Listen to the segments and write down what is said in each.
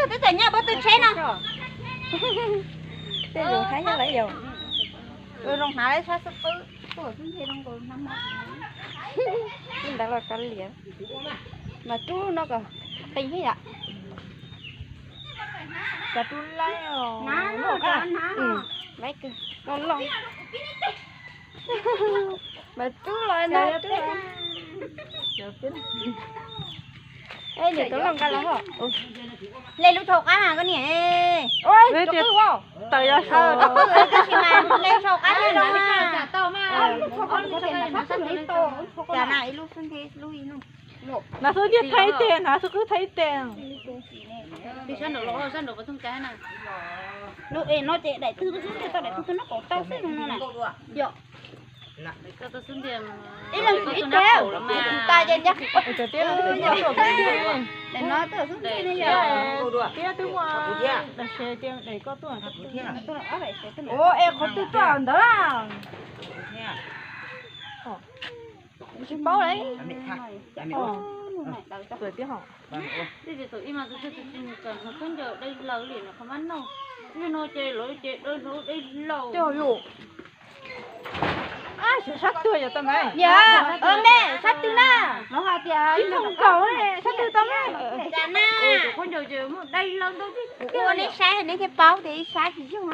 Twb txawm nyob pab tw tsheb no. Tej zaum haib nyob lawv yog. Zoo hnav sab xub qwb tuaj xwb nti zoo nkaus hnav mo. Ntawd los kav liam. Mas rub no kom qis thiab yom. Cov rub laib os. Laib kawg. Loj loj. Mas rub los no. Ej, niam tus loj nqa los hos. Le lub tshau qab koj niam. Tawm yog sab. Tab sis mas le tshau qab thiab no. Cas na ib lub xub ntiag lub ib lub. Hnav xub ntiag thaij tes, hnav xub qwb thaij tes. Lub es no ces daim twg xub ntiag tau daim twg twg no kaum tau xwb no na. Yog. Ib leeg ib teg, tus tas ces ncaj qis. Daim no tau xub ntiag ne yog. Tiab twb muaj daim sev tias daim koj tuaj. Ua es qhov twg tuaj ntawd. Tsis paub lawm. Txawm tiab hos. Tej tus ib mas tus twg tus tsis mus kawm hluav taws dai laus li no qhov mab noj. Yog no ces lawv ces dai hluav dai laus. Cog yus. Ab, sab twg yog tau mas. Yog, me sab twg na. Tsis zoo nkaus, sab twg tau mas. Cas na. Khaub ncaws ces muaj dai laus ntau thiab. Ua nej saib neb thiaj paub tias ib sab tsis yog.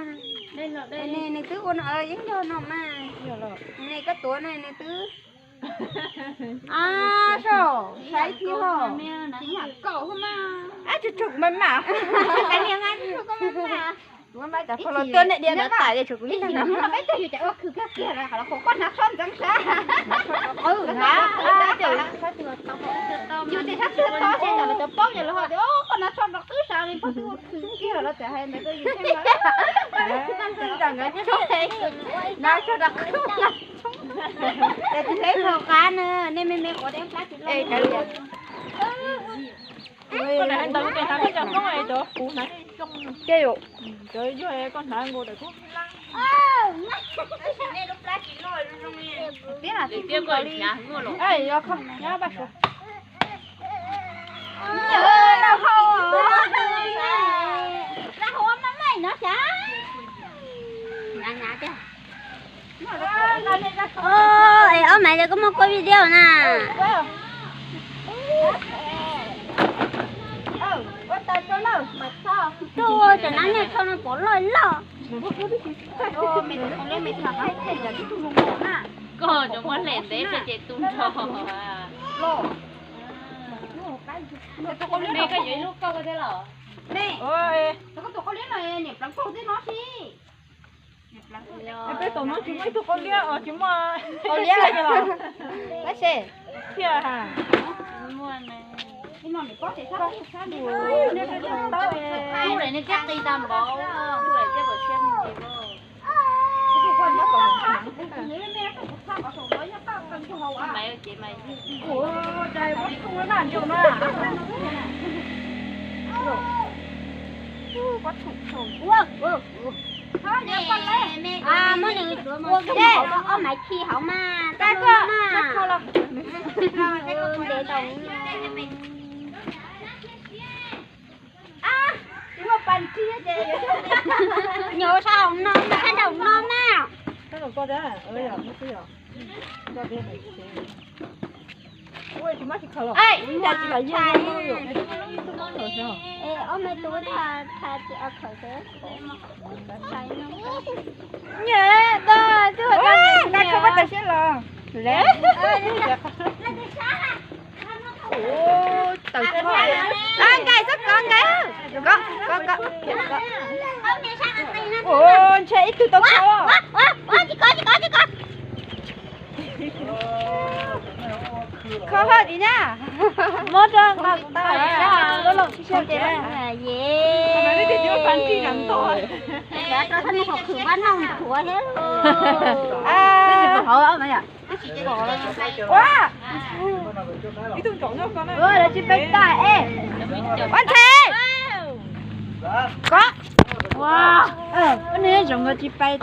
Nws twb ua no yeej yog no mas. Nws koj tuav no nws twb. Ab, saib thiab hos. Ab, tsuag tsuag kuv maj mam. Kuv maj mam cov phau los tuaj nej diav ntawd tawm li tsuas kuv ib leeg no. Peb tug yus cas ua khwv kiag kiag los qhov koj hnav tsho ntxeev sav. Yus tias sab twg to ces yog lawv cov paub ces lawv ho tias koj hnav tsho rov qwb sav li, koj twb ua khwv kiag los txawm hais ntawd rau yus thiab. Hnav tsho rov qwb. Ces tus hleb thaum qab na, nej me me quav dej plab tsis loj. Koj hnav ntawd ces hnav koj cov koob es cov kuv hnav zoo. Ces yog koj hnav nkaus daim koob. Tiab, tiab koj nyob paj suav. Es ob mas ces koj muab koj video na. Tuaj ua cov nab niag tsho no pov loj loj. Koj cov muab hle ntev ces tu nrho. Me, koj yuav ib lub koj thiab los? Me, koj tus qau liab no niam pleev paug tej no si. Peb tom no tsis muaj ib tug qau liab os, tsis muaj qau liab los. Thiaj ha. Ub, nej thiaj qi tag npaum, ub, nej thiaj kom siab nti. Muab nws ua ob maiv khi hauv mas, tau mas. Ntev tau. Nyuam sab hauv no mas, sab nraum no na. Ob me tub tha tha tsis khawm xwb. Nyiam da, twb ho da nyiam nqa tsho pab tawm siab los. Tawm tsho. Nqa xab kov nqa. Kov kov kov. Ua ntshe ib tug tau tsho. Kho haj tim na. Muab rau nqa tau lub lom sib sab ces. Rau thaj nws qhov khwv vaj noj nthuav thiab. Ua, ib tug ntsaum nyob ko na. Lawv tsis pais tag es. Ua nthe. Ko. Ua, nws zoo nkaus tsis pais.